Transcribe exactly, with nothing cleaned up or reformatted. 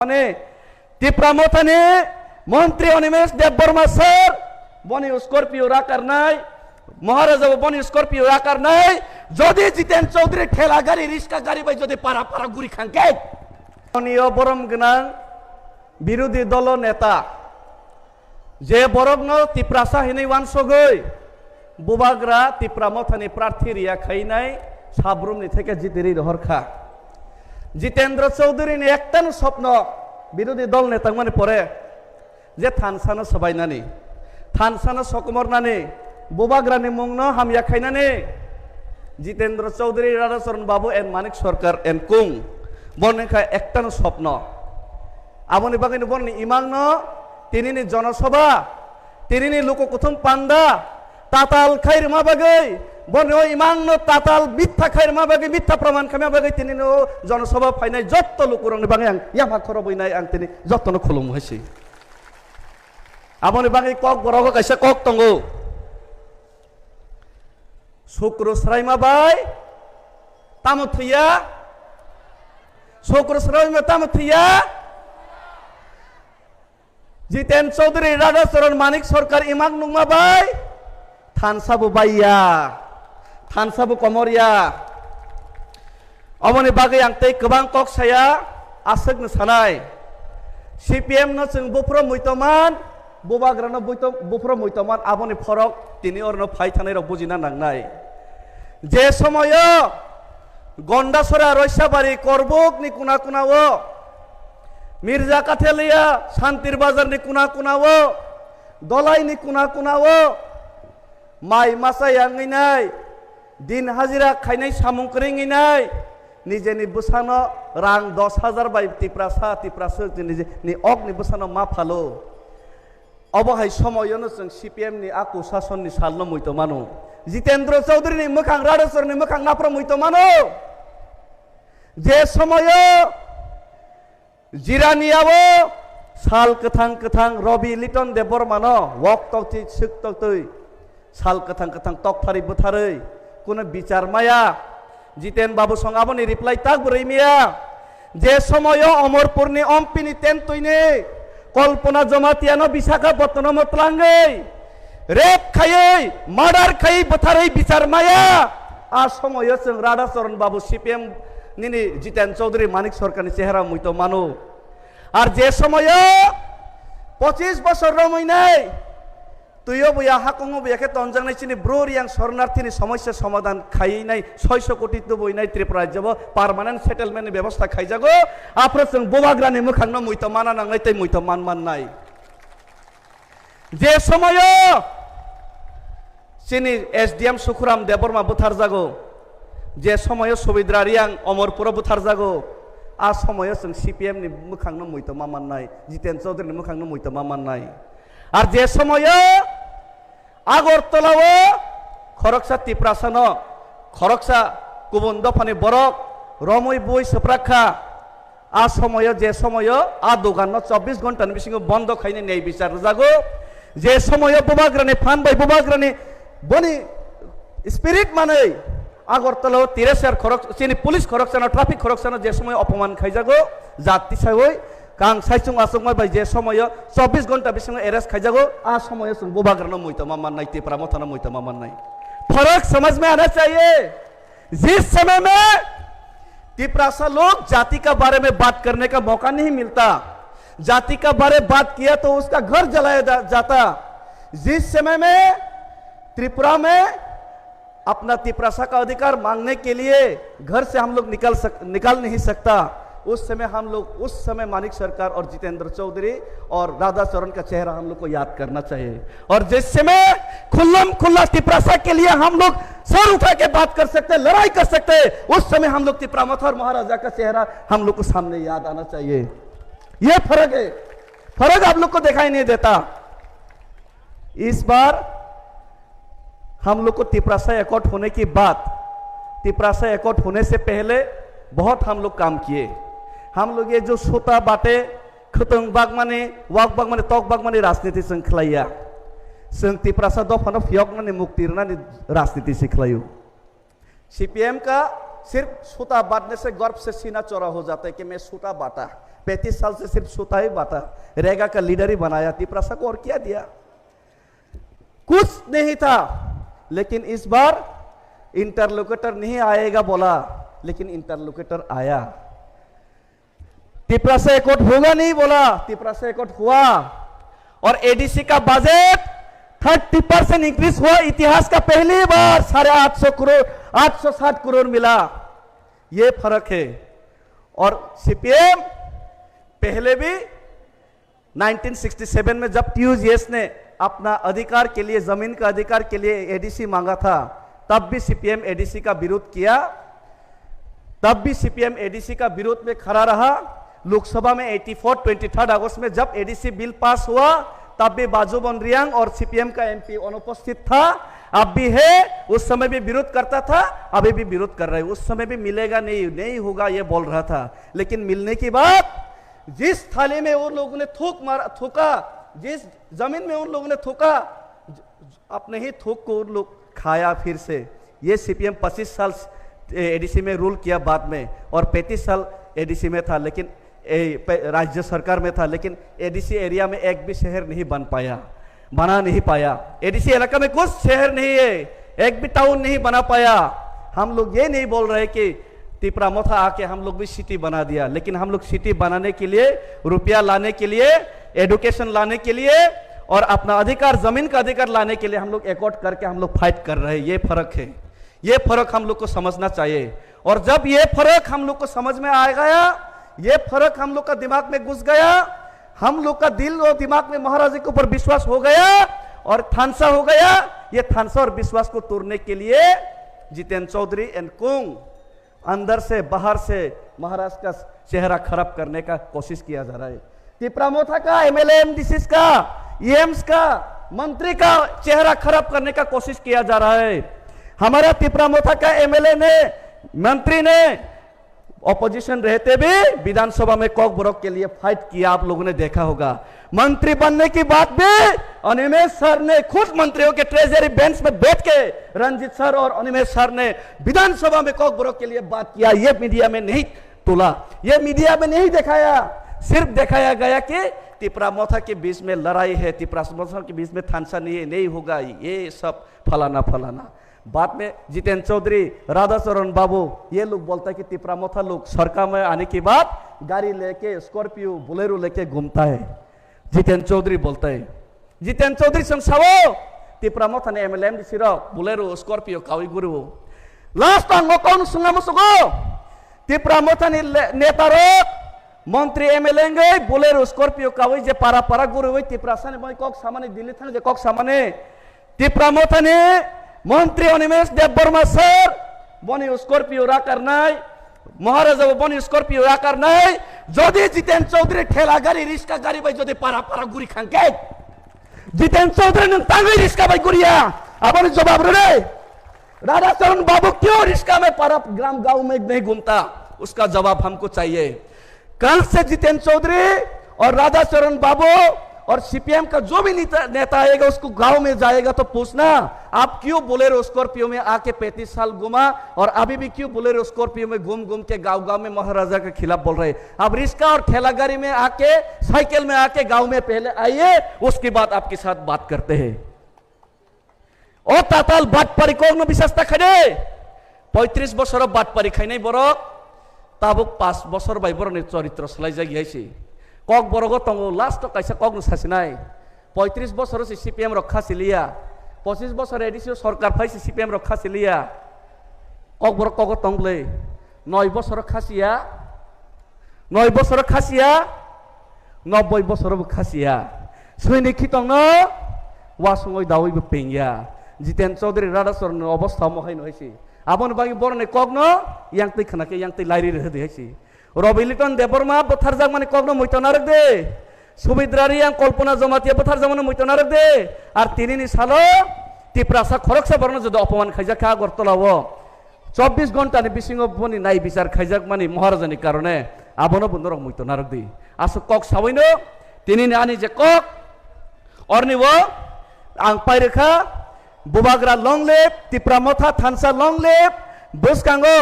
Ani Tipra Mothani Montri Animesh Debbarma sir, boni Scorpio rakarnai, Maharaja bo boni Scorpio rakarnai, jodi Jiten Chaudhary thela gari, riska gari bai jodi para para guri khangkhe, boni o borom gwnang birodhi dolo neta, je borokno Tiprasa hinwi wansogwi bubagra Tipra Mothani prarthi riya khainai sabrumni theke jitiri rohor kha. Jitendra Chaudhary ni ektano sopno birodhi dol neta wngmani pore je thansano swbainani, thansano sokomornani, bubagrani mungno hamya khainani. Jitendra Chaudhary, Radhacharan Babu and Manik Sarkar and Kung, boni kha ektano sopno. Aboni bagwino boni imangno tinini jonosabha, tinini luku kuthum panda tatal khairima bagwi, boni o imangno tatal mitha khairima bagwi, mitha praman khaima bagwi tinini o jonosabha phainai jotto lukurokni bagwi ang yapha khorobwinai ang tini jottono khulumwi si. Aboni bagwi kok borogo kaisa kok tongo. Sukru swraima bai tamo thwiya? Sukru swraima tamo thwiya? Jiten Chaudhary, Radhacharan, Manik Sarkar imang nungma bai thansa bo baiya, thansa bo komorya. Oboni bagwi ang tei kwbang kok saya, aswkno sanai. C P M no chwng buphuru muitu man, bubagrano buito-, buphuru muitu man, aboni phorok tini orno phai thanai rok bujina nangnai. Je somoyo Gondasora, Roisabari, Korbuk ni kuna kuna o, Mirza Kathelia, Santir Bazar ni kuna kuna o, Dolai ni kuna kuna o, mai masa yangwi nai, din hajira khainai samung kwrwngwi nai, nijeni bwsano rang dos hajar bai Tiprasa, Tiprasa nijeni okni bwsano ma phalo. Obo hai somoyono chwng C P M ni a kusasonni salno muitu mano. Jitendra Chaudhary ni mwkhang, Radhacharan ni mwkhang naphro muitu mano. Je somoyo Jiraniao sal kwthang kwthang Robi Liton Debbarmano wok toktwi, swk toktwi, sal kwthang kwthang tokthari bwtharwi, kuno bichar maya. Jiten Babu song aboni reply tak bwrwi miya. Je somoyo Omorpurni ompini tentwini Kalpana Jamatiano Visakha Bottono mwtlangwi rape khaiwi, murder khaiwi, bwtharwi bichar maya. A somoyo chwng Radhacharan Babu, C P M nini Jiten Chaudhary, Manik Sarkarni chehra muitu mano. Ar je somoyo pochis bosor romwi nai twiyo buya, hakungo buya khe tonjaknai chini Bru Reang sornarthini somosya somadhan khaiwi nai soiso koti tubui nai Tripura rajyo bo permanent settlement ni bebosta khaijago. Aphuru chwng bubagrani mwkhangno muitu mana nangnai tei muitu man mannai. Je somoyo chini S D M Sukhuram Debbarma butharjago, je somoyo Subidra Reang Omorpuro butharjago, a somoyo chwng C P M ni mwkhangno muitu ma mannai, Jiten Chaudhary ni mwkhangno muitu ma mannai. Ar je somoyo Agartala o khoroksa Tiprasano, khoroksa kubun dophani borok romwi bui swprak kha, a somoyo, je somoyo a doganno chobbish ghontani bisingo bondo khaina nei bichar rwjago, je somoyo bubagrani phan bai bubagrani boni spirit manwi Agartala o Tiresar khorok, chini police khoroksano, traffic khoroksano je somoyo opoman khaijago, jat tisawi kang saichung achukma bai je somoyo chobbish ghonta bisingo arrest khaijago, a somoyo chwng bubagrano muitu ma mannai, Tipra Mothano muitu ma mannai. फर्क समझ में आना चाहिए। जिस समय में तिपरासा लोग जाति का बारे में बात करने का मौका नहीं मिलता, जाति का बारे बात किया तो उसका घर जलाया जा, जाता। जिस समय में त्रिपुरा में अपना तिपरासा का अधिकार मांगने के लिए घर से हम लोग निकल सक, निकल नहीं सकता, उस समय हम लोग, उस समय मानिक सरकार और जितेंद्र चौधरी और राधा चरण का चेहरा हम लोग को याद करना चाहिए। और जिस समय खुल्लम खुल्ला तिपरासा के लिए हम लोग सर उठा के बात कर सकते हैं, लड़ाई कर सकते हैं, उस समय हम लोग तिपरा मथर महाराजा का चेहरा हम लोग को सामने याद आना चाहिए। ये फर्क है, फर्क आप लोग को दिखाई नहीं देता। इस बार हम लोग को तिपरासा एकॉर्ड होने के बाद, तिपरासा एकॉर्ड होने से पहले बहुत हम लोग काम किए। हम लोग ये जो सोता बाटे, khwtwng bagmani, wak bagmani, tok bagmani rajniti chwng khlaiya. Chwng Tiprasa dophano phiyoknani, mukti rwnani rajniti se khlaio. C P M ka सिर्फ सूता बांधने से गर्भ से सीना चौड़ा हो जाता है कि मैं सूता बांटा। पैंतीस साल से सिर्फ सूता ही बांटा। रेगा का लीडर ही बनाया, तिपरासा को और क्या दिया? कुछ नहीं था। लेकिन इस बार इंटरलोकेटर नहीं आएगा बोला, लेकिन इंटरलोकेटर आया। तिपरासा एकॉर्ड होगा नहीं बोला, तिपरासा एकॉर्ड हुआ। और एडीसी का बजट थर्टी परसेंट इंक्रीज हुआ। इतिहास का पहली बार साढ़े आठ सौ करोड़, आठ सौ साठ करोड़ मिला। ये फर्क है। और सीपीएम पहले भी नाइनटीन सिक्सटी सेवन में जब टीयूजीएस ने अपना अधिकार के लिए, जमीन का अधिकार के लिए एडीसी मांगा था, तब भी सीपीएम एडीसी का विरोध किया। तब भी सीपीएम एडीसी का विरोध में खड़ा रहा। लोकसभा में एटी फोर, ट्वेंटी थर्ड अगस्त में जब एडीसी बिल पास हुआ, तब भी बाजू बोनरियांग और सीपीएम का एमपी अनुपस्थित था, अब भी है, उस समय भी विरोध करता था, अभी भी विरोध कर रहे हैं। उस समय भी मिलेगा नहीं, नहीं होगा, ये बोल रहा था। लेकिन मिलने के बाद जिस थाली में उन लोगों ने थूक मार, थूका, जिस जमीन में उन लोगों ने थूका, अपने ही थूक को उन लोग खाया फिर से। ये सीपीएम पच्चीस साल एडीसी में रूल किया बाद में, और पैंतीस साल एडीसी में था, लेकिन ए, पे-, राज्य सरकार में था, लेकिन एडीसी एरिया में एक भी शहर नहीं बन पाया, बना नहीं पाया। एडीसी इलाका में कुछ शहर नहीं है, एक भी टाउन नहीं बना पाया। हम लोग ये नहीं बोल रहे कि तिपरा मोथा आके हम लोग भी सिटी बना दिया, लेकिन हम लोग सिटी बनाने के लिए, रुपया लाने के लिए, एजुकेशन लाने के लिए और अपना अधिकार, जमीन का अधिकार लाने के लिए हम लोग एकॉर्ड करके हम लोग फाइट कर रहे हैं। ये फर्क है, ये फर्क हम लोग को समझना चाहिए। और जब ये फर्क हम लोग को समझ में आ गया, ये फर्क हम लोग का दिमाग में घुस गया, हम लोग का दिल और दिमाग में महाराज के ऊपर विश्वास हो गया और थानसा हो गया। ये थानसा और विश्वास को तोड़ने के लिए जितेंद्र चौधरी एंड कुंग अंदर से बाहर से महाराज का चेहरा खराब करने का कोशिश किया जा रहा है। तिपरा मोथा का एमएलए, एमडीसी का, ईएम्स का, मंत्री का चेहरा खराब करने का कोशिश किया जा रहा है। हमारा तिपरा मोथा का एमएलए ने, मंत्री ने अपोजिशन रहते भी विधानसभा में कॉकबरक के लिए फाइट किया, आप लोगों ने देखा होगा। मंत्री बनने के बाद भी अनिमेश सर ने खुद मंत्रियों के ट्रेजरी बेंच में बैठ के रंजीत सर और अनिमेश सर ने विधानसभा में कॉकबरक के लिए बात किया। ये मीडिया में नहीं तोला, ये मीडिया में नहीं दिखाया, सिर्फ दिखाया गया कि तिपरा मोथा के बीच में लड़ाई है, तिपरा मोथा के बीच में थानसा नहीं है, नहीं होगा, ये सब फलाना फलाना। बाद में जितेंद्र चौधरी, राधाचरण बाबू, ये लोग बोलता है कि तिपरा मोथा लोग सरकार में आने के बाद गाड़ी लेके, स्कॉर्पियो, बोलेरो लेके घूमता है, जितेंद्र चौधरी बोलता है। जितेंद्र चौधरी संग सावो, तिपरा मोथा ने एमएलए, एमडीसी रो बोलेरो, स्कॉर्पियो कावी गुरु। लास्ट टाइम वो कौन सुंगा मुसुगो? तिपरा मोथा ने नेता रो, मंत्री एमएलए ngai बोलेरो स्कॉर्पियो कावी जे पारा पारा गुरु तिपरा साने बै कॉक सामाने दिल्ली थाने जे कॉक सामाने तिपरा मोथा ने मंत्री अनिमेश देबबर्मा सर बनी स्कॉर्पियो राकारनाय, महाराजा बनी स्कॉर्पियो राकारनाय। जदि जितेंद्र चौधरी ठेला गाड़ी, रिक्शा गाड़ी बै जदि पारा पारा गुरी खांके, जितेंद्र चौधरी नों tangwi रिक्शा बै गुरिया, aboni jawab rwdi. राधाचरण बाबू क्यों रिक्शा में पारा ग्राम गांव में नहीं घूमता, उसका जवाब हमको चाहिए। कल से जितेंद्र चौधरी और राधाचरण बाबू और सीपीएम का जो भी नेता, नेता आएगा, उसको गांव में जाएगा तो पूछना, आप क्यों बोलेरो स्कॉर्पियो में आके पैंतीस साल घूमा और अभी भी क्यों बोलेरो स्कॉर्पियो में घूम घूम के गांव गांव में महाराजा के खिलाफ बोल रहे? आप रिक्शा और ठेला गाड़ी में आके, साइकिल में आके गांव में पहले आइए, उसके बाद आपके साथ बात करते हैं। O tatal batpari kokno bisas ta khaide. Poitris bosoro batpari khainai borok, tabuk pas bosor bai borokni choritro swlaijak hai se. Kokborogo tongo, last o kaisa kokno sasinai. Poitris bosoro se CPM rok khasi liya. Pochis bosor ADC o sorkar phai se CPM rok khasi liya. Kokborok kogo tong bwlwi. Noi bosoro khasiya. Noi bosoro khasiya, nobboi bosoro bo khasiya. Swini khitongno wasungoi dawi bo pengya. Jiten Chaudhary Radhachoronni obostha omo hai no hai se. Aboni bagwi boroni kokno yangtwi khna khe yangtwi lairi rwhwdi hai se. Rabi Liton Debbarma bwtharjakmani kokno muitu narwk de. Subidra Reang, Kalpana Jamatia bwtharjakmani muitu narwk de. Ar tinini salo Tiprasa khoroksa borokno jodi opoman khaijak kha Agartala o, chobbish ghonta ni bisingo boni nai bichar khaijakmani Maharajani karone abono bo norok muitu narwk di. Aswk kok sawi no, tinini ani je kok, orni o ang pai rwkha, Bubagra long live, Tipra Motha Thansa long live, bwskango